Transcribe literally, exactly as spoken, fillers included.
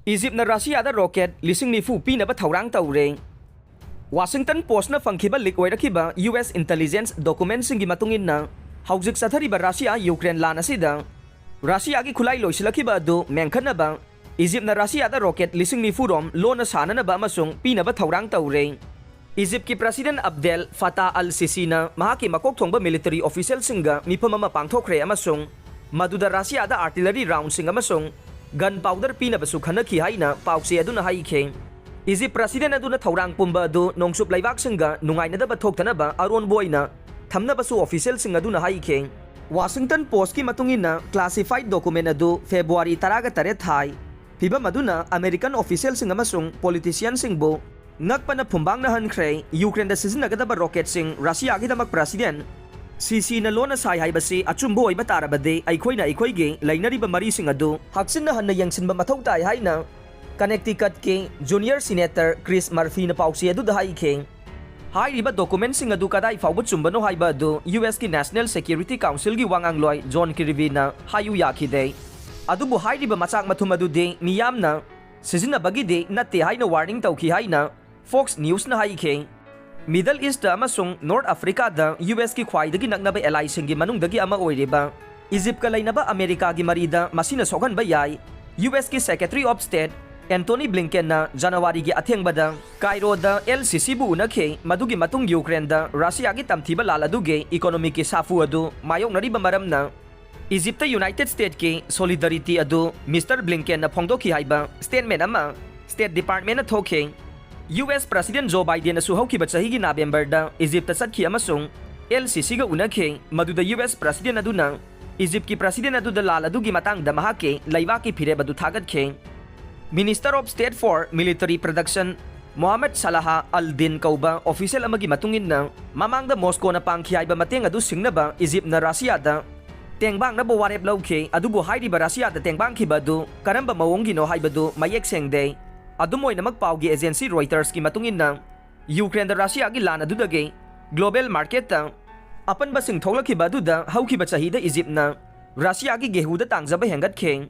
ꯏꯖꯤꯞꯅ ꯔꯁꯤꯌꯥꯗ rocket ꯂꯤꯁꯤꯡ ꯅꯤꯐꯨ ꯄꯤꯅꯕ ꯊꯧꯔꯥꯡ ꯇꯧꯔꯦ꯫ ꯋꯥꯁꯤꯡꯇꯟ ꯄꯣꯁꯅ ꯐꯪꯈꯤꯕ ꯂꯤꯛ ꯑꯣꯏꯔꯛꯈꯤꯕ ꯌꯨ ꯑꯦꯁ ꯏꯟꯇꯦꯂꯤꯖꯦꯟꯁ ꯗꯣꯀꯨꯃꯦꯟꯁꯤꯡꯒꯤ ꯃꯇꯨꯡ ꯏꯟꯅ, ꯍꯧꯖꯤꯛ ꯆꯠꯊꯔꯤꯕ ꯔꯁꯤꯌꯥ ꯌꯨꯀ꯭ꯔꯦꯟ ꯂꯥꯟ ꯑꯁꯤꯗ ꯔꯁꯤꯌꯥꯒꯤ ꯈꯨꯠꯂꯥꯏ ꯂꯣꯏꯁꯤꯜꯂꯛꯈꯤꯕ ꯑꯗꯨ ꯃꯦꯟꯈꯠꯅꯕ ꯏꯖꯤꯞꯅ ꯔꯁꯤꯌꯥꯗ ꯔꯣꯀꯦꯠ ꯂꯤꯁꯤꯡ ꯅꯤꯐꯨ ꯔꯣꯝ ꯂꯣꯟꯅ ꯁꯥꯅꯅꯕ ꯑꯃꯁꯨꯡ ꯄꯤꯅꯕ ꯊꯧꯔꯥꯡ ꯇꯧꯔꯦ꯫ ꯏꯖꯤꯞꯀꯤ ꯄ꯭ꯔꯁꯤꯗꯦꯟ ꯑꯕꯗꯦꯜ ꯐꯇꯥ ꯑꯜ ꯁꯤꯁꯤꯅ ꯃꯍꯥꯛꯀꯤ ꯃꯀꯣꯛ ꯊꯣꯡꯕ ꯃꯤꯂꯤꯇꯔꯤ ꯑꯣꯐꯤꯁꯤꯌꯦꯜꯁꯤꯡꯒ ꯃꯤꯐꯝ ꯑꯃ ꯄꯥꯡꯊꯣꯛꯈ꯭ꯔꯦ ꯑꯃꯁꯨꯡ ꯃꯗꯨꯗ ꯔꯁꯤꯌꯥꯗ ꯑꯥꯔꯇꯤꯂꯔꯤ ꯔꯥꯎꯟꯁꯤꯡ ꯑꯃꯁꯨꯡ ꯒꯟ ꯄꯥꯎꯗꯔ ꯄꯤꯅꯕꯁꯨ ꯈꯟꯅꯈꯤ ꯍꯥꯏꯅ ꯄꯥꯎꯆꯦ ꯑꯗꯨꯅ ꯍꯥꯏꯈꯤ꯫ ꯏꯖꯤꯞ ꯄ꯭ꯔꯁꯤꯗꯦꯟ ꯑꯗꯨꯅ ꯊꯧꯔꯥꯡ ꯄꯨꯝꯕ ꯑꯗꯨ ꯅꯣꯡꯆꯨꯞ ꯂꯩꯕꯥꯛꯁꯤꯡꯒ ꯅꯨꯡꯉꯥꯏꯅꯗꯕ ꯊꯣꯛꯇꯅꯕ ꯑꯔꯣꯟꯕ ꯑꯣꯏꯅ ꯊꯝꯅꯕꯁꯨ ꯑꯣꯐꯤꯁꯤꯌꯦꯜꯁꯤꯡ ꯑꯗꯨꯅ ꯍꯥꯏꯈꯤ꯫ ꯋꯥꯁꯤꯡꯇꯟ ꯄꯣꯁꯀꯤ ꯃꯇꯨꯡ ꯏꯟꯅ, ꯀ꯭ꯂꯥꯁꯤꯐꯥꯏꯗ ꯗꯣꯀꯨꯃꯦꯟ ꯑꯗꯨ ꯐꯦꯕ꯭ꯔꯨꯋꯥꯔꯤ ꯇꯔꯥꯒ ꯇꯔꯦꯠ ꯊꯥꯏ꯫ ꯐꯤꯚꯝ ꯑꯗꯨꯅ ꯑꯃꯦꯔꯤꯀꯟ ꯑꯣꯐꯤꯁꯤꯌꯦꯜꯁꯤꯡ ꯑꯃꯁꯨꯡ ꯄꯣꯂꯤꯇꯤꯁꯤꯌꯟꯁꯤꯡꯕꯨ ꯉꯛꯄꯅ ꯐꯨꯝꯕꯥꯡꯅꯍꯟꯈ꯭ꯔꯦ꯫ ꯌꯨꯀ꯭ꯔꯦꯟꯗ ꯁꯤꯖꯤꯟꯅꯒꯗꯕ ꯔꯣꯀꯦꯠꯁꯤꯡ ꯔꯁꯤꯌꯥꯒꯤꯗꯃꯛ ꯄ꯭ꯔꯁꯤꯗꯦꯟ ꯁꯤꯁꯤꯅ ꯂꯣꯟꯅ ꯁꯥꯏ ꯍꯥꯏꯕꯁꯤ ꯑꯆꯨꯝꯕ ꯑꯣꯏꯕ ꯇꯥꯔꯕꯗꯤ, ꯑꯩꯈꯣꯏꯅ ꯑꯩꯈꯣꯏꯒꯤ ꯂꯩꯅꯔꯤꯕ ꯃꯔꯤꯁꯤꯡ ꯑꯗꯨ ꯍꯛꯆꯤꯟꯅ ꯍꯟꯅ ꯌꯦꯡꯁꯤꯟꯕ ꯃꯊꯧ ꯇꯥꯏ ꯍꯥꯏꯅ ꯀꯅꯦꯛꯇꯤꯀꯠꯀꯤ ꯖꯨꯅꯤꯌꯔ ꯁꯤꯅꯦꯇꯔ ꯀ꯭ꯔꯤꯁ ꯃꯔꯐꯤꯅ ꯄꯥꯎꯆꯦ ꯑꯗꯨꯗ ꯍꯥꯏꯈꯤ꯫ ꯍꯥꯏꯔꯤꯕ ꯗꯣꯀꯨꯃꯦꯟꯁꯤꯡ ꯑꯗꯨ ꯀꯗꯥꯏ ꯐꯥꯎꯕ ꯆꯨꯝꯕꯅꯣ ꯍꯥꯏꯕ ꯑꯗꯨ ꯌꯨ ꯑꯦꯁꯀꯤ ꯅꯦꯁꯅꯦꯜ ꯁꯦꯀ꯭ꯌꯨꯔꯤꯇꯤ ꯀꯥꯎꯟꯁꯤꯜꯒꯤ ꯋꯥꯉꯥꯡꯂꯣꯏ ꯖꯣꯟ ꯀꯤꯔꯕꯤꯅ ꯍꯥꯏꯌꯨ ꯌꯥꯈꯤꯗꯦ꯫ ꯑꯗꯨꯕꯨ ꯍꯥꯏꯔꯤꯕ ꯃꯆꯥꯛ ꯃꯊꯨꯝ ꯑꯗꯨꯗꯤ ꯃꯤꯌꯥꯝꯅ ꯁꯤꯖꯤꯟꯅꯕꯒꯤꯗꯤ ꯅꯠꯇꯦ ꯍꯥꯏꯅ ꯋꯥꯔꯅꯤꯡ ꯇꯧꯈꯤ ꯍꯥꯏꯅ ꯐꯣꯛꯁ ꯅ꯭ꯌꯨꯁꯅ ꯍꯥꯏꯈꯤ꯫ ꯃꯤꯗꯜ ꯏꯁ꯭ꯠ ꯑꯃꯁꯨꯡ ꯅꯣꯔꯠ ꯑꯐ꯭ꯔꯤꯀꯥꯗ ꯌꯨ ꯑꯦꯁꯀꯤ ꯈ꯭ꯋꯥꯏꯗꯒꯤ ꯅꯛꯅꯕ ꯑꯦꯂꯥꯏꯁꯤꯡꯒꯤ ꯃꯅꯨꯡꯗꯒꯤ ꯑꯃ ꯑꯣꯏꯔꯤꯕ ꯏꯖꯤꯞꯀ ꯂꯩꯅꯕ ꯑꯃꯦꯔꯤꯀꯥꯒꯤ ꯃꯔꯤꯗ ꯃꯁꯤꯅ ꯁꯣꯛꯍꯟꯕ ꯌꯥꯏ꯫ ꯌꯨ ꯑꯦꯁꯀꯤ ꯁꯦꯀ꯭ꯔꯦꯇꯔꯤ ꯑꯣꯐ ꯁ꯭ꯇꯦꯠ ꯑꯦꯟꯇꯣꯅꯤ ꯕ꯭ꯂꯤꯡꯀꯦꯟꯅ ꯖꯅꯋꯥꯔꯤꯒꯤ ꯑꯊꯦꯡꯕꯗ ꯀꯥꯏꯔꯣꯗ ꯑꯦꯜ ꯁꯤꯁꯤꯕꯨ ꯎꯅꯈꯤ, ꯃꯗꯨꯒꯤ ꯃꯇꯨꯡ ꯌꯨꯀ꯭ꯔꯦꯟꯗ ꯔꯁꯤꯌꯥꯒꯤ ꯇꯝꯊꯤꯕ ꯂꯥꯜ ꯑꯗꯨꯒꯤ ꯏꯀꯣꯅꯣꯃꯤꯛꯀꯤ ꯁꯥꯐꯨ ꯑꯗꯨ ꯃꯥꯌꯣꯛꯅꯔꯤꯕ ꯃꯔꯝꯅ ꯏꯖꯤꯞꯇ ꯌꯨꯅꯥꯏꯇꯦꯗ ꯁ꯭ꯇꯦꯠꯀꯤ ꯁꯣꯂꯤꯗꯥꯔꯤꯇꯤ ꯑꯗꯨ ꯃꯤꯁꯇꯔ ꯕ꯭ꯂꯤꯡꯀꯦꯟꯅ ꯐꯣꯡꯗꯣꯛꯈꯤ ꯍꯥꯏꯕ ꯁ꯭ꯇꯦꯠꯃꯦꯟ ꯑꯃ ꯁ꯭ꯇꯦꯠ ꯗꯤꯄꯥꯔꯠꯃꯦꯟꯅ ꯊꯣꯛꯈꯤ꯫ ꯌꯨ ꯑꯦꯁ ꯄ꯭ꯔꯁꯤꯗꯦꯟ ꯖꯣ ꯕꯥꯏꯗꯦꯟꯅꯁꯨ ꯍꯧꯈꯤꯕ ꯆꯍꯤꯒꯤ ꯅꯕꯦꯝꯕꯔꯗ ꯏꯖꯤꯞꯇ ꯆꯠꯈꯤ ꯑꯃꯁꯨꯡ ꯑꯦꯜ ꯁꯤꯁꯤꯒ ꯎꯅꯈꯤ, ꯃꯗꯨꯗ ꯌꯨ ꯑꯦꯁ ꯄ꯭ꯔꯁꯤꯗꯦꯟ ꯑꯗꯨꯅ ꯏꯖꯤꯞꯀꯤ ꯄ꯭ꯔꯁꯤꯗꯦꯟ ꯑꯗꯨꯗ ꯂꯥꯜ ꯑꯗꯨꯒꯤ ꯃꯇꯥꯡꯗ ꯃꯍꯥꯛꯀꯤ ꯂꯩꯕꯥꯛꯀꯤ ꯐꯤꯔꯦꯞ ꯑꯗꯨ ꯊꯥꯒꯠꯈꯤ꯫ Minister of State for Military Production ꯃꯣꯍꯥꯃꯗ ꯁꯂꯥꯍ ꯑꯜ ꯗꯤꯟ ꯀꯧꯕ ꯑꯣꯐꯤꯁꯤꯌꯦꯜ ꯑꯃꯒꯤ ꯃꯇꯨꯡ ꯏꯟꯅ, ꯃꯃꯥꯡꯗ ꯃꯣꯁꯀꯣꯅ ꯄꯥꯡꯈꯤ ꯍꯥꯏꯕ ꯃꯇꯦꯡ ꯑꯗꯨ ꯁꯤꯡꯅꯕ ꯏꯖꯤꯞꯅ ꯔꯁꯤꯌꯥꯗ ꯇꯦꯡꯕꯥꯡꯅꯕ ꯋꯥꯔꯦꯞ ꯂꯧꯈꯤ, ꯑꯗꯨꯕꯨ ꯍꯥꯏꯔꯤꯕ ꯔꯁꯤꯌꯥꯗ ꯇꯦꯡꯕꯥꯡꯈꯤꯕ ꯑꯗꯨ ꯀꯔꯝꯕ ꯃꯑꯣꯡꯒꯤꯅꯣ ꯍꯥꯏꯕꯗꯨ ꯃꯌꯦꯛ ꯁꯦꯡꯗꯦ꯫ ꯑꯗꯨꯝ ꯑꯣꯏꯅꯃꯛ, ꯄꯥꯎꯒꯤ ꯑꯦꯖꯦꯟꯁꯤ ꯔꯣꯏꯇꯔꯁꯀꯤ ꯃꯇꯨꯡ ꯏꯟꯅ, ꯌꯨꯀ꯭ꯔꯦꯟꯗ ꯔꯁꯤꯌꯥꯒꯤ ꯂꯥꯟ ꯑꯗꯨꯗꯒꯤ ꯒ꯭ꯂꯣꯕꯦꯜ ꯃꯥꯔꯀꯦꯠꯇ ꯑꯄꯟꯕꯁꯤꯡ ꯊꯣꯛꯂꯛꯈꯤꯕ ꯑꯗꯨꯗ ꯍꯧꯈꯤꯕ ꯆꯍꯤꯗ ꯏꯖꯤꯞꯅ ꯔꯁꯤꯌꯥꯒꯤ ꯒꯦꯍꯨꯗ ꯇꯥꯡꯖꯕ ꯍꯦꯟꯒꯠꯈꯤ꯫